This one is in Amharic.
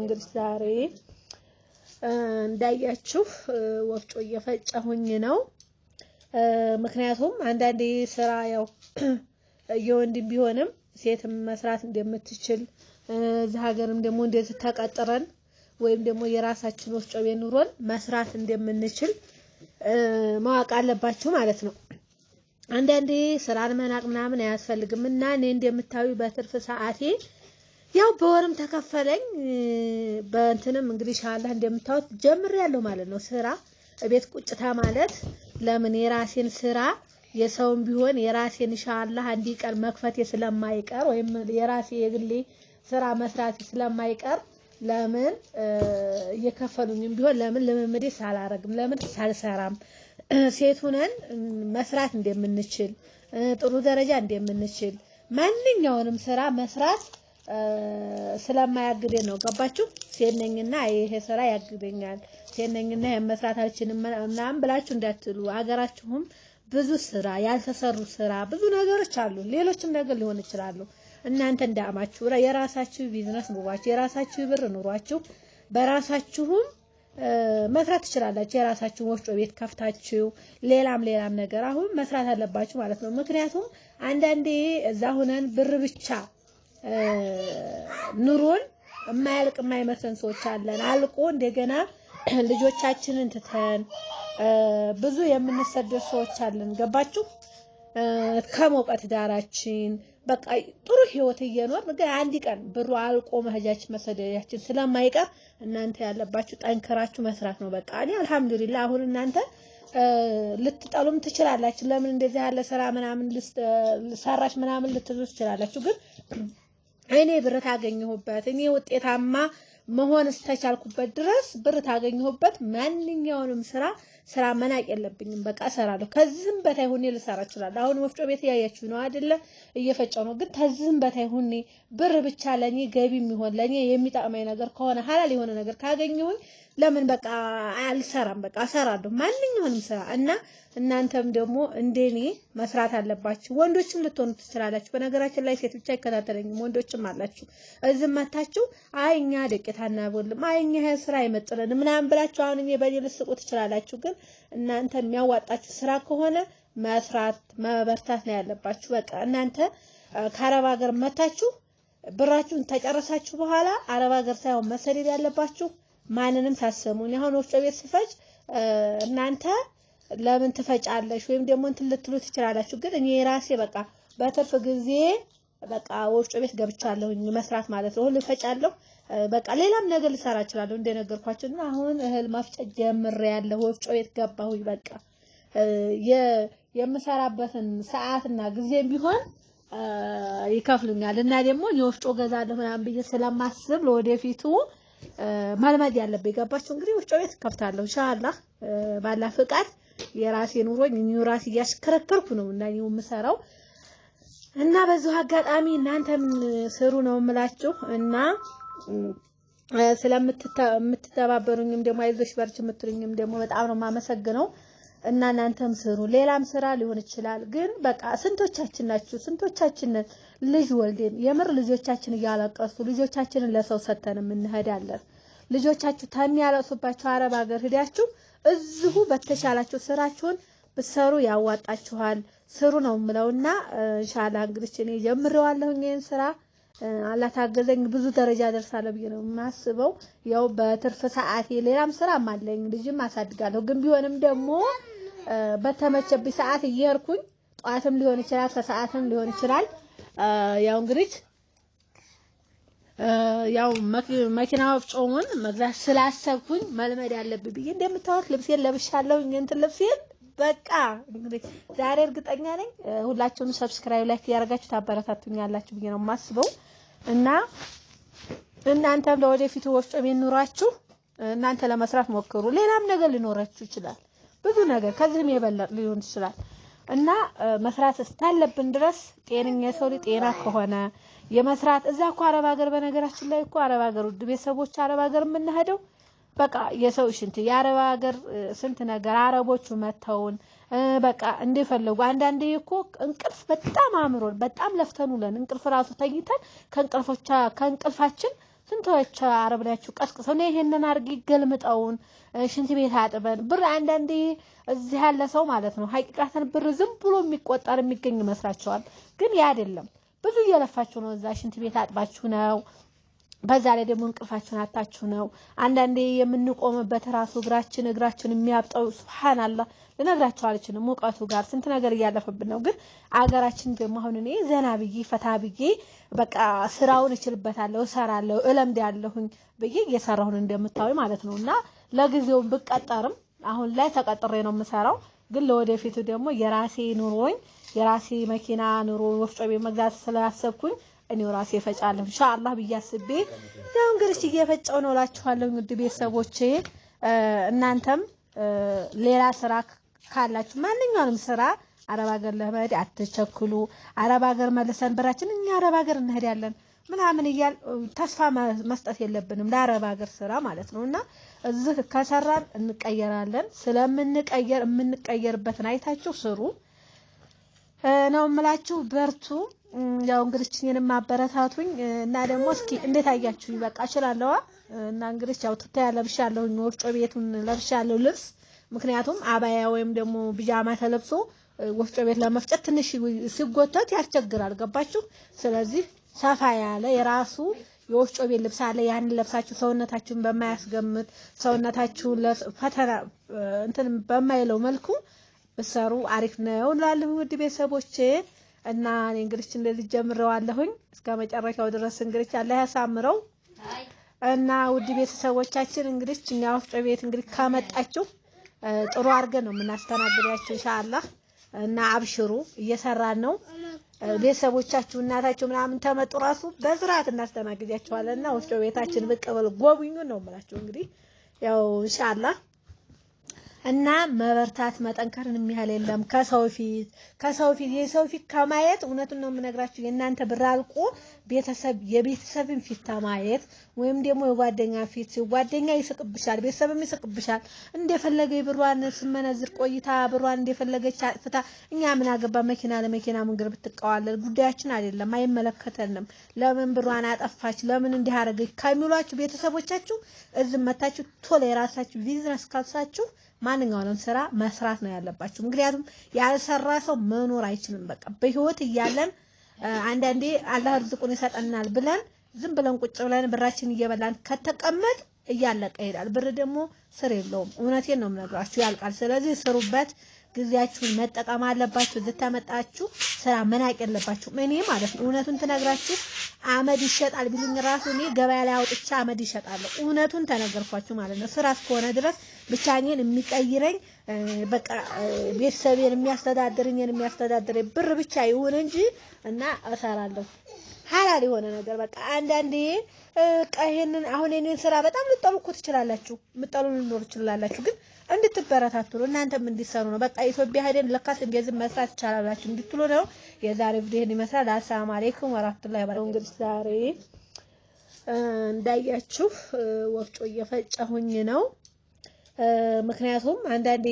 እንግዲህ ዛሬ እንዳያችሁ ወፍጮ እየፈጨሁኝ ነው። ምክንያቱም አንዳንዴ ስራ ያው የወንድም ቢሆንም ሴትም መስራት እንደምትችል፣ እዚህ ሀገርም ደግሞ እንደዚህ ተቀጥረን ወይም ደግሞ የራሳችን ወፍጮ ቤት ኑሮን መስራት እንደምንችል ማወቅ አለባችሁ ማለት ነው። አንዳንዴ ስራን መናቅ ምናምን አያስፈልግም። እና እኔ እንደምታዩ በትርፍ ሰዓቴ ያው በወርም ተከፈለኝ፣ በእንትንም እንግዲህ ኢንሻአላህ እንደምታዩት ጀምሬያለሁ ማለት ነው። ስራ እቤት ቁጭታ ማለት ለምን የራሴን ስራ የሰውም ቢሆን የራሴን ኢንሻአላህ አንድ ቀን መክፈቴ ስለማይቀር ወይም የራሴ የግሌ ስራ መስራቴ ስለማይቀር፣ ለምን እየከፈሉኝም ቢሆን ለምን ልምምዴ ሳላረግም፣ ለምን ሳልሰራም፣ ሴት ሁነን መስራት እንደምንችል፣ ጥሩ ደረጃ እንደምንችል፣ ማንኛውንም ስራ መስራት ስለማያግደን ነው። ገባችሁ? ሴት ነኝና ይሄ ስራ ያግደኛል፣ ሴት ነኝና ይሄን መስራት አልችልም ምናምን ብላችሁ እንዳትሉ። አገራችሁም ብዙ ስራ፣ ያልተሰሩ ስራ ብዙ ነገሮች አሉ። ሌሎችም ነገር ሊሆን ይችላሉ። እናንተ እንዳማችሁ የራሳችሁ ቢዝነስ ኑሯችሁ፣ የራሳችሁ ብር ኑሯችሁ በራሳችሁም መስራት ትችላላችሁ። የራሳችሁን ወፍጮ ቤት ከፍታችሁ ሌላም ሌላም ነገር አሁን መስራት አለባችሁ ማለት ነው። ምክንያቱም አንዳንዴ እዛ ሁነን ብር ብቻ ኑሮን የማያልቅ የማይመስለን ሰዎች አለን። አልቆ እንደገና ልጆቻችንን ትተን ብዙ የምንሰደድ ሰዎች አለን። ገባችሁ? ከሞቀት ዳራችን በቃ ጥሩ ህይወት እየኖር ግን አንድ ቀን ብሩ አልቆ መሄጃችን መሰደዳችን ስለማይቀር እናንተ ያለባችሁ ጠንክራችሁ መስራት ነው። በቃ እኔ አልሐምዱሊላህ አሁን እናንተ ልትጠሉም ትችላላችሁ። ለምን እንደዚህ ያለ ስራ ምናምን ሰራሽ ምናምን ልትሉ ትችላላችሁ። ግን እኔ ብር ታገኘሁበት፣ እኔ ውጤታማ መሆን እስከቻልኩበት ድረስ ብር ታገኘሁበት ማንኛውንም ስራ መናቅ የለብኝም። በቃ እሰራለሁ። ከዚህም በታይ ሁኔ ልሰራ እችላለሁ። አሁን ወፍጮ ቤት እያያችሁ ነው አይደለ? እየፈጨው ነው። ግን ከዚህም በታይ ሁኔ ብር ብቻ ለኔ ገቢ የሚሆን፣ ለኔ የሚጠቅመኝ ነገር ከሆነ፣ ሀላል የሆነ ነገር ካገኘሁኝ ለምን በቃ አልሰራም? በቃ እሰራለሁ ማንኛውንም ስራ። እና እናንተም ደግሞ እንደኔ መስራት አለባችሁ። ወንዶችም ልትሆኑ ትችላላችሁ። በነገራችን ላይ ሴት ብቻ አይከታተለኝም፣ ወንዶችም አላችሁ። እዚህ መታችሁ አይ እኛ ዱቄት አናቦልም፣ አይ እኛ ይሄ ስራ አይመጥነንም ምናምን ብላችሁ አሁን እኔ በኔ ልስቁ ትችላላችሁ። ግን እናንተ የሚያዋጣችሁ ስራ ከሆነ መስራት መበርታት ነው ያለባችሁ። በቃ እናንተ ከአረብ ሀገር መታችሁ ብራችሁን ተጨረሳችሁ በኋላ አረብ ሀገር ሳይሆን መሰደድ ያለባችሁ ማንንም ሳሰሙ። እኔ አሁን ወፍጮ ቤት ስፈጭ እናንተ ለምን ትፈጫለሽ ወይም ደግሞ እንትን ልትሉ ትችላላችሁ። ግን እኔ የራሴ በቃ በትርፍ ጊዜ በቃ ወፍጮ ቤት ገብቻለሁኝ መስራት ማለት ነው። ሁሉ እፈጫለሁ። በቃ ሌላም ነገር ልሰራ እችላለሁ እንደነገርኳችሁ። እና አሁን እህል መፍጨት ጀምሬያለሁ። ወፍጮ ቤት ገባሁኝ። በቃ የምሰራበትን ሰዓትና ጊዜም ቢሆን ይከፍሉኛል። እና ደግሞ እኔ ወፍጮ ገዛለሁ ምናምን ብዬ ስለማስብ ለወደፊቱ መልመድ ያለብኝ፣ ገባችሁ? እንግዲህ ወፍጮ ቤት ከፍታለሁ ኢንሻአላህ ባላ ፍቃድ። የራሴ ኑሮኝ እኔ ራሴ እያሽከረከርኩ ነው እና እኔው የምሰራው። እና በዚሁ አጋጣሚ እናንተም ስሩ ነው የምላችሁ። እና ስለምትተባበሩኝም ደግሞ አይዞሽ በርቺ የምትሉኝም ደግሞ በጣም ነው የማመሰግነው። እና እናንተም ስሩ። ሌላም ስራ ሊሆን ይችላል። ግን በቃ ስንቶቻችን ናችሁ? ስንቶቻችን ልጅ ወልደን የምር ልጆቻችን እያለቀሱ ልጆቻችንን ለሰው ሰተን የምንሄዳለን? ልጆቻችሁ ከሚያለቅሱባችሁ አረብ ሀገር ሂዳችሁ እዚሁ በተሻላችሁ ስራችሁን ብትሰሩ ያዋጣችኋል። ስሩ ነው የምለውና ኢንሻአላህ እንግዲህ እኔ ጀምሬዋለሁ ይሄን ስራ። አላህ ታገዘኝ ብዙ ደረጃ ደርሳለሁ ብዬ ነው የማስበው። ያው በትርፍ ሰዓቴ ሌላም ስራም አለኝ፣ ልጅም አሳድጋለሁ። ግን ቢሆንም ደግሞ በተመቸብኝ ሰዓት እየሄድኩኝ ጠዋትም ሊሆን ይችላል፣ ከሰዓትም ሊሆን ይችላል። ያው እንግዲህ ያው መኪና ወፍጮውን መግዛት ስላሰብኩኝ መልመድ ያለብኝ ብዬ እንደምታወት ልብሴን ለብሻለሁ። እንትን ልብሴን በቃ እንግዲህ ዛሬ እርግጠኛ ነኝ ሁላችሁም subscribe፣ like እያደረጋችሁ ታበረታቱኛላችሁ ብዬ ነው የማስበው። እና እናንተም ለወደፊቱ ወፍጮ ቤት ኑሯችሁ እናንተ ለመስራት ሞክሩ። ሌላም ነገር ሊኖራችሁ ይችላል። ብዙ ነገር ከዚህም የበለጠ ሊሆን ይችላል። እና መስራት እስካለብን ድረስ ጤነኛ የሰው ልጅ ጤና ከሆነ የመስራት እዛ እኮ አረብ ሀገር፣ በነገራችን ላይ እኮ አረብ ሀገር ውድ ቤተሰቦች አረብ ሀገር የምንሄደው በቃ የሰው ሽንት፣ የአረብ ሀገር ስንት ነገር፣ አረቦቹ መተውን በቃ እንደፈለጉ። አንዳንዴ እኮ እንቅልፍ በጣም አምሮን በጣም ለፍተን ውለን እንቅልፍ ራሱ ተኝተን ከእንቅልፋችን ስንቶች አረብ ናችሁ ቀስቅሰው እኔ ይሄንን አድርጊ ገልምጠውን ሽንት ቤት አጥበን ብር። አንዳንዴ እዚህ ያለ ሰው ማለት ነው ሀቂቃተን ብር ዝም ብሎ የሚቆጠር የሚገኝ ይመስላቸዋል። ግን ያ አይደለም። ብዙ እየለፋችሁ ነው። እዛ ሽንት ቤት አጥባችሁ ነው። በዛ ላይ ደግሞ እንቅልፋችሁን አታችሁ ነው። አንዳንዴ የምንቆምበት ራሱ እግራችን የሚያብጠው ሱብሃንአላህ ልነግራችሁ አልችልም። ሙቀቱ ጋር ስንት ነገር እያለፈብን ነው። ግን አገራችን ደግሞ አሁን እኔ ዘና ብዬ ፈታ ብዬ በቃ ስራውን እችልበታለሁ፣ እሰራለሁ፣ እለምዳለሁኝ ብዬ እየሰራሁን እንደምታዩ ማለት ነው። እና ለጊዜው ብቀጠርም አሁን ላይ ተቀጥሬ ነው የምሰራው። ግን ለወደፊቱ ደግሞ የራሴ ኑሮኝ የራሴ መኪና ኑሮ ወፍጮ ቤት መግዛት ስላሰብኩኝ እኔው ራሴ እፈጫለሁ ኢንሻአላህ ብዬ አስቤ ያው እንግዲህ እየፈጨው ነው እላችኋለሁ። ውድ ቤተሰቦቼ እናንተም ሌላ ስራ ካላችሁ ማንኛውንም ስራ አረብ ሀገር ለመሄድ አትቸኩሉ። አረብ ሀገር መልሰን ብራችን እኛ አረብ ሀገር እንሄዳለን ምናምን እያል ተስፋ መስጠት የለብንም ለአረብ ሀገር ስራ ማለት ነው። እና እዚህ ከሰራን እንቀየራለን። ስለምንቀየር የምንቀየርበትን አይታችሁ ስሩ ነው የምላችሁ። በርቱ። ያው እንግዲህ እኔንም አበረታቱኝ እና ደግሞ እስኪ እንዴት አያችሁኝ? በቃ እችላለዋ። እና እንግዲህ ያው ቱታ ለብሻለሁኝ፣ ወፍጮ ቤቱን ለብሻለሁ ልብስ። ምክንያቱም አባያ ወይም ደግሞ ቢጃማ ተለብሶ ወፍጮ ቤት ለመፍጨት ትንሽ ሲጎተት ያስቸግራል። ገባችሁ? ስለዚህ ሰፋ ያለ የራሱ የወፍጮ ቤት ልብስ አለ። ያንን ለብሳችሁ ሰውነታችሁን በማያስገምት ሰውነታችሁን ፈተና እንትን በማይለው መልኩ ብትሰሩ አሪፍ ነው እላለሁ ውድ ቤተሰቦቼ። እና እኔ እንግዲህ እንደዚህ ጀምሬዋለሁኝ እስከ መጨረሻው ድረስ እንግዲህ አላህ ያሳምረው። እና ውድ ቤተሰቦቻችን እንግዲህ እኛ ወፍጮ ቤት እንግዲህ ከመጣችሁ ጥሩ አድርገን ነው የምናስተናግዳችሁ ኢንሻአላህ። እና አብሽሩ፣ እየሰራን ነው። ቤተሰቦቻችሁ እናታችሁ ምናምን ተመጡ ራሱ በስርዓት እናስተናግዳችኋለን። እና ወፍጮ ቤታችን ብቅ በሉ ጎብኙ ነው የምላችሁ እንግዲህ ያው ኢንሻአላህ። እና መበርታት መጠንከርን የሚያህል የለም። ከሰው ፊት ከሰው ፊት የሰው ፊት ከማየት እውነቱን ነው የምነግራችሁ የእናንተ ብር አልቆ ቤተሰብ የቤተሰብን ፊት ከማየት ወይም ደግሞ የጓደኛ ፊት፣ ጓደኛ ይስቅብሻል፣ ቤተሰብም ይስቅብሻል። እንደፈለገ ብሯን ስመነዝር ቆይታ ብሯን እንደፈለገች አጥፍታ እኛ ምን አገባ መኪና ለመኪና መንገድ ብትቃዋለን ጉዳያችን አይደለም፣ አይመለከተንም። ለምን ብሯን አጠፋች፣ ለምን እንዲህ አደረገች ከሚሏችሁ ቤተሰቦቻችሁ እዚህ መታችሁ ቶሎ የራሳችሁ ቢዝነስ ካልሳችሁ ማንኛውንም ስራ መስራት ነው ያለባችሁ። ምክንያቱም ያልሰራ ሰው መኖር አይችልም። በቃ በህይወት እያለን አንዳንዴ አላህ ርዝቁን ይሰጠናል ብለን ዝም ብለን ቁጭ ብለን ብራችን እየበላን ከተቀመጥ እያለቀ ይሄዳል። ብር ደግሞ ስር የለውም። እውነቴን ነው የምነግራችሁ፣ ያልቃል። ስለዚህ ስሩበት፣ ጊዜያችሁን መጠቀም አለባችሁ። እዚህ ተመጣችሁ ስራ መናቅ የለባችሁም። እኔ ማለት ነው እውነቱን ትነግራችሁ አመድ ይሸጣል ቢሉኝ ራሱ እኔ ገበያ ላይ አውጥቼ አመድ ይሸጣለሁ። እውነቱን ተነገርኳችሁ ማለት ነው። ስራ እስከሆነ ድረስ ብቻ እኔን የሚቀይረኝ በቃ ቤተሰቤን የሚያስተዳድር እኔን የሚያስተዳድረኝ ብር ብቻ ይሁን እንጂ እና እሰራለሁ። ሐላል የሆነ ነገር በቃ አንዳንዴ በቃ ይሄንን አሁን የኔን ስራ በጣም ልጠሉ እኮ ትችላላችሁ፣ የምጠሉ ልኖር ትችላላችሁ። ግን እንድትበረታቱ ነው፣ እናንተም እንዲሰሩ ነው። በቃ ኢትዮጵያ ሄደን ለካስ እንደዚህ መስራት ይቻላላችሁ እንድትሉ ነው። የዛሬ ቪዲዮ ይሄን ይመስላል። አሰላሙ አለይኩም ወራህመቱላሂ ወበረካቱ። እንግዲህ ዛሬ እንዳያችሁ ወፍጮ እየፈጨሁኝ ነው። ምክንያቱም አንዳንዴ